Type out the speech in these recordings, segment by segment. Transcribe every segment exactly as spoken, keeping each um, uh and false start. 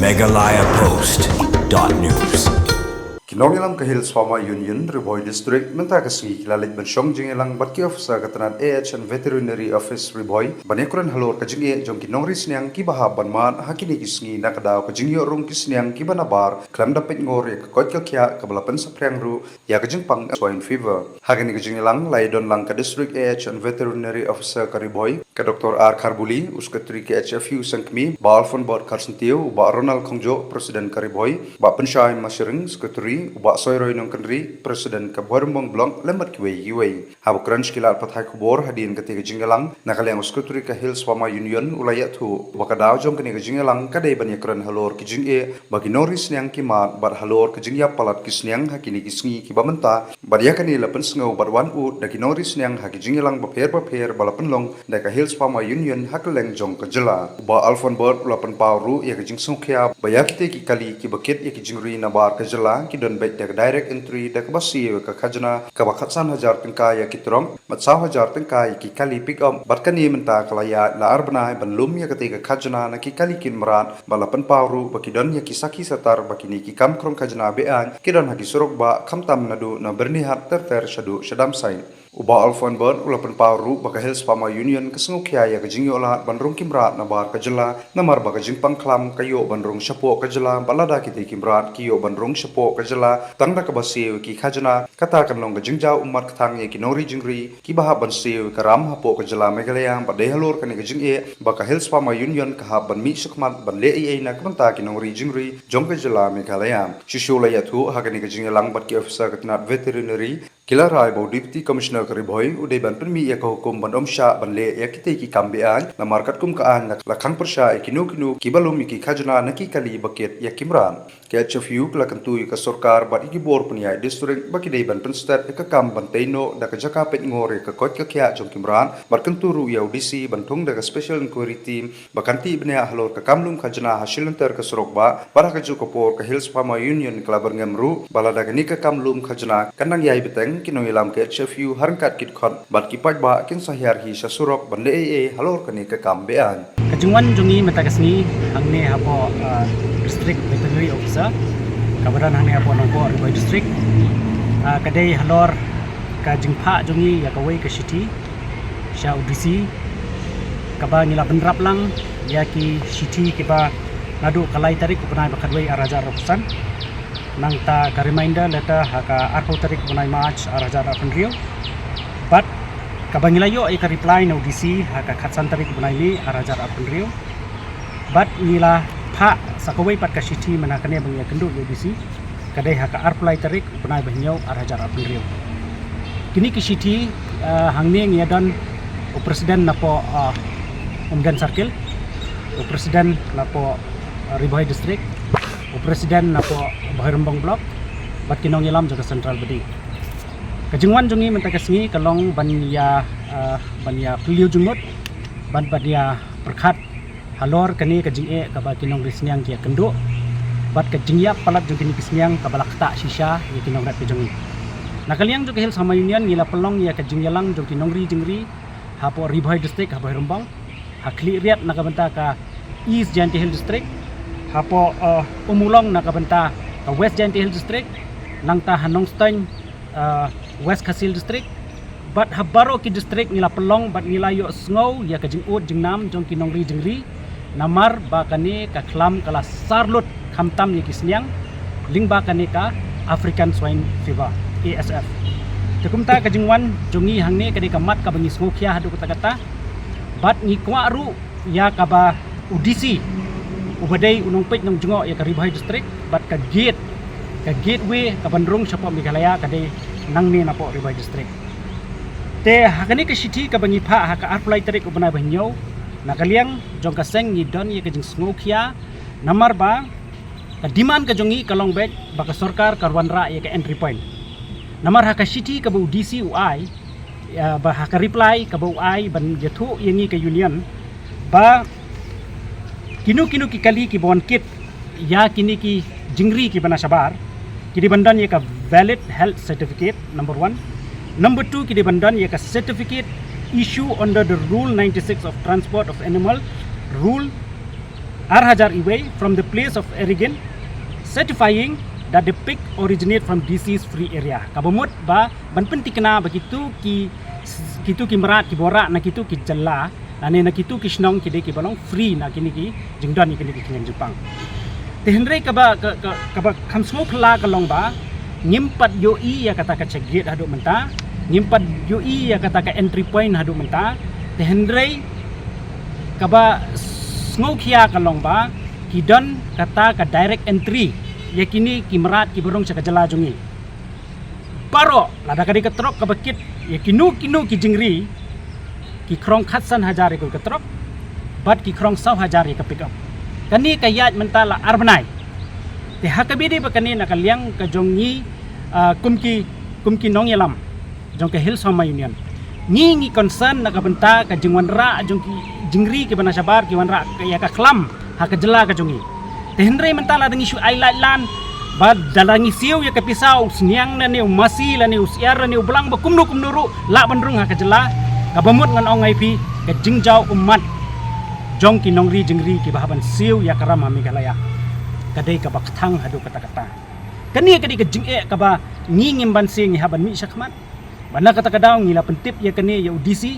Meghalaya Post dot news. Ki nongïalam ka Hills Farmer Union Ri Bhoi District mynta ka sngi ki la leit ban shong jingïalang bad ki officer ka tnat A H and Veterinary Office Ri Bhoi ban ïakren halor ka jingeh jong ki nongri sniang kiba hap ban mad ha kine ki sngi na ka daw ka jingïoh rung ki sniang kiba nabar khlem da peit ngor ïa ka koit ka khiah kaba la pynsaphriang ruh ïa ka jingpang swine fever. Ha kane ka jingïalang la ïadon lang ka District A H and Veterinary Officer ka Ri Bhoi, ka Doctor R Kharbuli, u Secretary ka H F U Sengkmie, Bah Alfonbert Kharsyntiew, u Bah Ronald Khongjoh, President ka Ri Bhoi, Bah Pynshai Mashering, Secretary, u Bah Soiroy Nongkynrih, President ka Bhoirymbong Block, lem bad kiwei kiwei. Haba kren sha ki lad pathai khubor hadien kata ka jingïalang, na ka liang u Secretary ka Hills Farmer Union u la ïathuh ba ka daw jong kane ka jingïalang ka dei ban ïakren halor ki jingeh ba ki nongri sniang ki mad bad halor ka jingïap palat ki sniang ha kine ki sngi kiba mynta. Bad ïa kane la pynsngew bad wan ud da ki nongri sniang ha ki jingïalang bapher bapher ba la pynlong da ka Hills Farmer Union ha kylleng jong ka jylla. U Bah Alfonbert u la pynpaw ruh ïa ka jingsngewkhia ba ïa kita ki kali kiba kit ïa ki jingri nabar ka jylla ki don beit da ka direct entry da kaba siew ïa ka khajna kaba khatsan hajar tyngka ïa ki truck bad saw hajar tyngka ïa ki kali pick up. Bad kane mynta ka la ïaid la ar bnai ban lum ïa kata ka khajna na ki kali kit mrad. Bad la pynpaw ruh ba ki don ïa ki sakhi satar ba kine ki kam khrong khajna be-aiñ ki don ha ki surok bah khamtam naduh na Byrnihat ter ter shaduh sha Damsait. U Bah Alfonbert u la pynpaw ruh ba ka Hills Farmer Union ka sngewkhia ïa ka jingïoh lad ban rung ki mrad nabar ka jylla namar ba ka jingpang khlam ka ïoh ban rung shapoh ka jylla bad lada kita ki mrad ki ïoh ban rung shapoh ka jylla tang da kaba siew ïa ki khajna, kata kan long ka jingjaw ummat kthang ïa ki nongri jingri kiba hap ban siew ïa ka ram hapoh ka jylla Meghalaya. Bad dei halor kane ka jingeh ba ka Hills Farmer Union ka hap ban mih shakhmat ban leh ei ei na ka bynta ki nongri jingri jong ka jylla Meghalaya. Shisha la ïathuh ha kane ka jingïalang bad ki officer ka tnat veterinary, ki la rai ba u Deputy Commissioner ka Ri Bhoi u dei ban pynmih ïa ka hukum ban ym shah ban leh ïa kita ki kam be-aiñ namar katkum ka aiñ la khang pyrshah ïa kino kino kiba lum ïa ki khajna na ki kali ba kit ïa ki mrad. Ka H F U ka la kyntu ïa ka sorkar bad ïa ki bor pynïaid district ba ki dei ban pynstet ïa ka kam ban tei noh da ka jaka peit ngor ïa ka koit ka khiah jong ki mrad bad kyntu ruh ïa u D C ban thung da ka special inquiry team ba kan tih bniah halor ka kam lum khajna ha shilynter ka surok bah. Bad ha kajuh ka por ka Hills Farmer Union ka la byrngem ruh ba lada kane ka kam lum khajna kan nang ïai bteng, ki nongïalam ka H F U ha ryngkat ki dkhot bad ki paidbah kin sa hiar hi sha surok ban leh ei ei halor kane ka kam be-aiñ. Ka jingwan jong ngi mynta ka sngi hangne hapoh, ah, District Veterinary Officer kaba don hangne hapoh Nongpoh Ri Bhoi District, ah, ka dei halor ka jingphah jong ngi ïa kawei ka shithi sha u D C kaba ngi la bynrap lang ïa ki shithi kiba naduh ka lai tarik u bnai ba khatwei ar hajar arphew san. Nangta ka reminder letter ha ka arphew tarik u bnai March ar hajar arphew hynriew. Bad kaba ngi la ïoh ïa ka reply na u D C ha ka khatsan tarik u bnai May ar hajar arphew hynriew. Bad ngi la phah sa kawei pat ka shithi mynta kane ba ngi ïakynduh ïa u D C, ka dei ha ka arphew lai tarik u bnai ba hynñiew ar hajar arphew hynriew. Kine ki shithi, eh, hangne ngi ïadon u President napoh, eh, Umden Circle, u President napoh, eh, Ri Bhoi District, u President napoh Bhoirymbong Block bad ki nongïalam jong ka Central Body. Ka jingwan jong ngi mynta ka sngi ka long ban ïa, eh, ban ïa phylliew jingmut bad ban ïa pyrkhat halor kane ka jingeh kaba ki nongri sniang ki ïakynduh bad ka jingïap palat jong kine ki sniang kaba la ktah shisha ïa ki nongrep ki jong ngi. Na ka liang jong ka Hills Farmer Union ngi la pynlong ïa ka jingïalang jong ki nongri jingri hapoh Ri Bhoi District ha Bhoirymbong, ha Khliehriat na ka bynta ka East Jaintia Hills District, hapoh, eh, Ummulong na ka bynta ka West Jaintia Hills District, nangta ha Nongstoiñ, eh, West Khasi Hills District, bad ha baroh ki district ngi la pynlong bad ngi la ïohsngew ïa ka jingud jingnam jong ki nongri jingri namar ba kane ka khlam ka la sar lut khamtam ïa ki sniang lyngba kane ka African Swine Fever, A S F. Te kumta ka jingwan jong ngi hangne ka dei ka mat kaba ngi sngewkhia haduh katta katta bad ngi kwah ruh ïa kaba u D C uba dei u nongpeit nongjngoh ïa ka Ri Bhoi District bad ka gate, ka gateway kaban rung shapoh Meghalaya ka dei nangne napoh Ri Bhoi District. Te ha kane ka shithi kaba ngi phah ha ka arphew lai tarik u bnai ba hynñiew, na ka liang jong ka seng ngi don ïa ka jingsngewkhia namar ba ka demand ka jong ngi ka long beit ba ka sorkar ka wanrah ïa ka entry point. Namar ha ka shithi kaba u D C u ai, ïa, ba ha ka reply kaba u ai ban ïathuh ïa ngi ka union ba kino kino ki kali kiba wan kit ïa kine ki jingri kiba na shabar, ki dei ban don ïa ka valid health certificate, number one. Number two, ki dei ban don ïa ka certificate issue under the Rule ninety-six of Transport of Animal Rule. Ar hajar iwei, from the place of origin, certifying that the pig originate from disease free area. Kaba mut ba ban pyntikna ba kitu ki kitu ki mrad ki borah na kitu ki jylla, lane na kitu ki shnong ki dei kiba long free na kine ki jingdon ïa kine ki khñiang jingpang. Te hynrei kaba ka, ka, kaba kham sngewphylla ka long ba ngim pat ïohi ïa kata ka check gate haduh mynta, ngim pat ïohi ïa kata ka entry point haduh mynta. Te hynrei kaba sngewkhia ka long ba ki don kata ka direct entry ïa kine ki mrad kiba rung sha ka jylla jong ngi. Baroh, lada ka dei ka trok kaba kit ïa kino kino ki jingri, ki khrong khatsan hajar ïa ka trok bad ki khrong saw hajar ïa ka pickup. Kane ka ïaid mynta la ar bnai. Te ha kaba ïadei bad kane, na ka liang ka jong ngi, ah, kum ki, kum ki nongïalam jong ka Hill Sawma Union, ngi ngi concern na ka bynta ka jingwanrah jong ki jingri kiba na shabar, ki wanrah ïa ka khlam ha ka jylla ka jong ngi. Te hynrei mynta lada ngi shu ai lait lan ba lada ngi siew ïa ka pisa, u sniang lane u masi lane u syiar lane u blang ba kumno kumno ruh lah ban rung ha ka jylla, kaba mut ngan ong ïa phi, ka jingjaw ummat jong ki nongri jingri kiba hap ban siew ïa ka ram ha Meghalaya ka dei kaba kthang haduh katta katta. Kane ka dei ka jingeh kaba ngi ngim banse ngi hap ban mih shakhmat. Bad na kata ka daw ngi la pyntip ïa kane ïa u D C,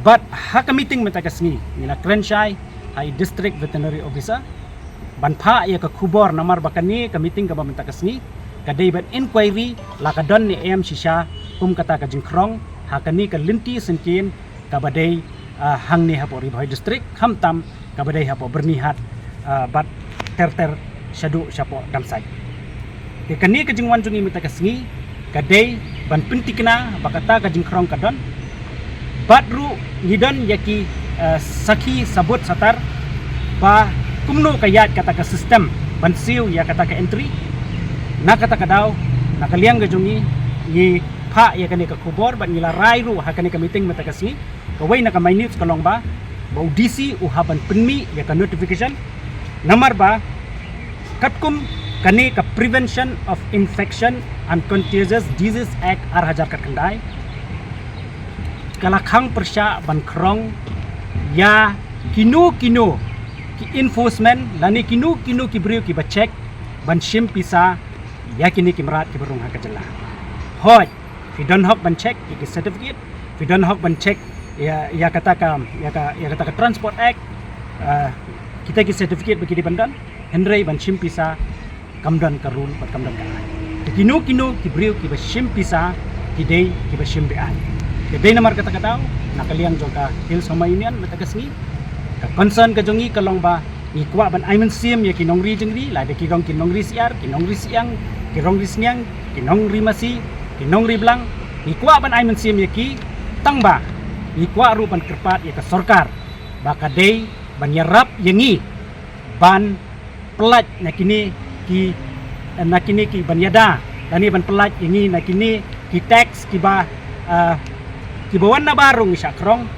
bad ha ka meeting mynta ka sngi ngi la kren shai ha i District Veterinary Officer ban phah ïa ka khubor, namar ba kane ka meeting kaba mynta ka sngi ka dei ban inquiry la ka don ne em shisha kum kata ka jingkhrong ha kane ka lynti syngkien kaba dei, ah, hangne hapoh Ri Bhoi District, khamtam kaba dei hapoh Byrnihat, ah, bad ter ter shaduh shapoh Damsait. Te kane ka jingwan jong ngi mynta ka sngi ka dei ban pyntikna ba kata ka jingkhrong ka don. Bad ruh ngi don ïa ki, ah, sakhi sabut satar ba kumno ka ïaid kata ka system ban siew ïa kata ka entry. Na kata ka daw, na ka liang ka jong ngi, ngi phah ïa kane ka khubor bad ngi la rai ruh ha kane ka meeting mynta ka sngi. Kawei na ka minutes ka long ba, ba u D C u hap ban pynmih ïa ka notification. Namar ba katkum kane ka Prevention of Infection and Contagious Disease Act ar hajar khatkhyndai, ka la khang pyrshah ban khrong ïa kino kino ki enforcement lane kino kino ki briew kiba check ban shim pisa ïa kine ki mrad kiba rung ha ka jylla. Hooid, phi don hok ban check ïa ki certificate, phi don hok ban check ïa, ïa kata ka, ïa ka, ïa kata ka Transport Act, ah, kita ki certificate ba ki dei ban don, hynrei ban shim pisa kam don ka rule bad kam don ka aiñ. Te kino kino ki briew kiba shim pisa ki dei kiba shim be-aiñ. Te dei namar kata ka daw, na ka liang jong ka Hill Sawma Union mynta ka sngi, ka concern ka jong ngi ka long ba ngi kwah ban ai mynsiem ïa ki nongri jingri, lada ki long ki nongri syiar, ki nongri syiang, ki nongri sniang, ki nongri masi, ki nongri blang, ngi kwah ban ai mynsiem ïa ki, tang ba ngi kwah ruh ban kyrpad ïa ka sorkar ba ka dei ban ïarap ïa ngi ban pyllait na kine ki, na kine ki ban ïada lane ban pyllait ïa ngi na kine ki tax kiba, ah, kiba wan na baroh ngi shah khrong.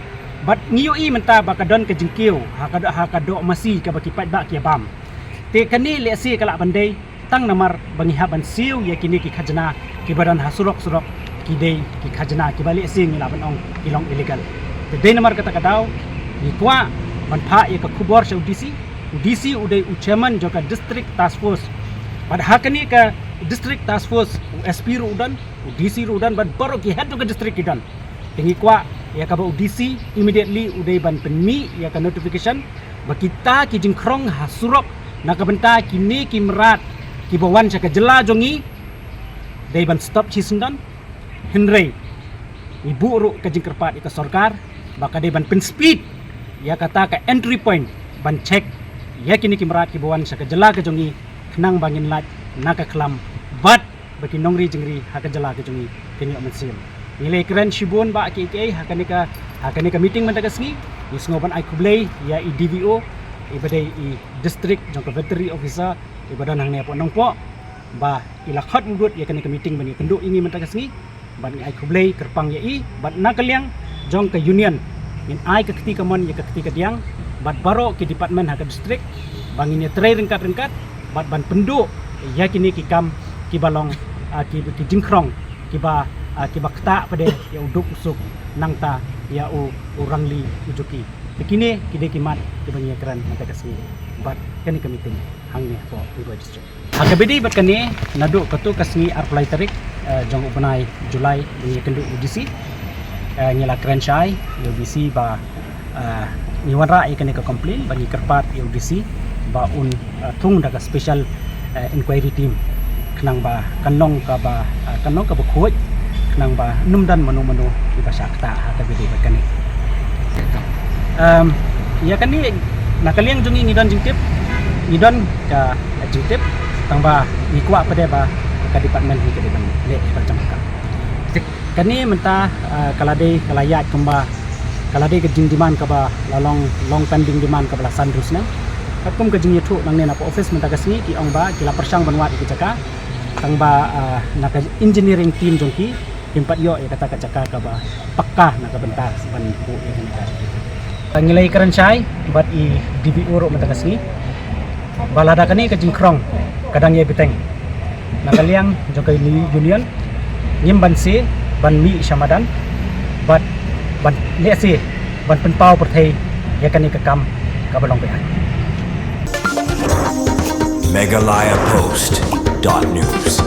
Bad ngi ïohi mynta ba ka don ka jingkiew ha ka, ha ka doh masi kaba ki paidbah ki ïa bam. Te kane lehse ka lah ban dei tang namar ba ngi hap ban siew ïa kine ki khajna kiba don ha surok surok, ki dei ki khajna kiba lehse ngi lah ban ong ki long illegal. Te dei namar kata ka daw ngi kwah ban phah ïa ka khubor sha u D C. U D C u dei u chairman jong ka District Task Force. Bad ha kane ka District Task Force u S P ruh u don, u D C ruh u don, bad baroh ki head jong ka district ki don. Te ngi kwah ïa kaba u D C immediately u dei ban pynmih ïa ka notification ba kita ki jingkhrong ha surok na ka bynta kine ki mrad kiba wan sha ka jylla jong ngi dei ban stop shisyndon. Hynrei ngi buh ruh ka jingkyrpad ïa ka sorkar ba ka dei ban pynspeed ïa kata ka entry point ban check ïa kine ki mrad kiba wan sha ka jylla ka jong ngi, khnang ba ngin lait na ka khlam bad ba ki nongri jingri ha ka jylla ka jong ngi kin ïoh mynsiem. Ngi la kren shibun ba ki, ki ha kane ka, ha kane ka meeting mynta ka sngi. Ngi sngew ban ai khublei ïa i D V O, iba dei i district jong ka veterinary officer iba don hangne hapoh Nongpoh, ba i la khot mudut ïa kane ka meeting ban ïakynduh ïa ngi mynta ka sngi. Bad ngi ai khublei kyrpang ïa i, bad na ka liang jong ka union ngin ai ka kti kamon ïa ka kti kadiang bad baroh ki department ha ka district ba ngin ïatrei ryngkat ryngkat bad ban pynduh ïa kine ki kam kiba long, ah, ki, ki jingkhrong kiba, ah, kiba ktah pat de ïa u duk u suk nangta ïa u, u rangli u juki. Te kine ki dei ki mat kiba ngi ïakren mynta ka sngi. Bad kane ka meeting hangne hapoh Ri Bhoi District. Ha kaba ïadei bad kane, naduh katto ka sngi arphew lai tarik, eh, jong u bnai July, ngi kynduh U D C, eh, ngi la kren shai ïa U D C ba, eh, ngi wanrah ïa kane ka complaint bad ngi kyrpad ïa U D C ba un, eh, thung da ka special, eh, inquiry team khnang ba kan long kaba, eh, kan long kaba khuid khnang ba ym don mano mano kiba shah ktah ha kaba ïadei bad kane. Em, ïa kane, na ka liang jong ngi ngi don jingtip, ngi don ka jingtip, tangba ngi kwah pat de ba ka department hi ka dei ban leh ïa ka jong ka. Kane mynta, eh, ka la dei, ka la ïaid kumba, ka la dei ka jingdemand kaba la long, long pending demand kaba la san hynriew snem. Katkum ka jingïathuh nangne na ka office mynta ka sngi, ki ong ba ki la pyrshang ban wad ïa ka jaka, tangba, eh, na ka engineering team jong ki, kim pat ïoh ïa kata ka jaka kaba pakka na ka bynta ban buh ïa kane ka. Ngi la ïakren shai bad i D P O ruh mynta ka sngi ba lada kane ka jingkhrong ka dang ïai bteng, na ka liang jong ka uni-, union ngim banse ban mih sha madan bad ban lehse ban pynpaw pyrthei ïa kane ka kam kaba long beit. Meghalaya Post dot news.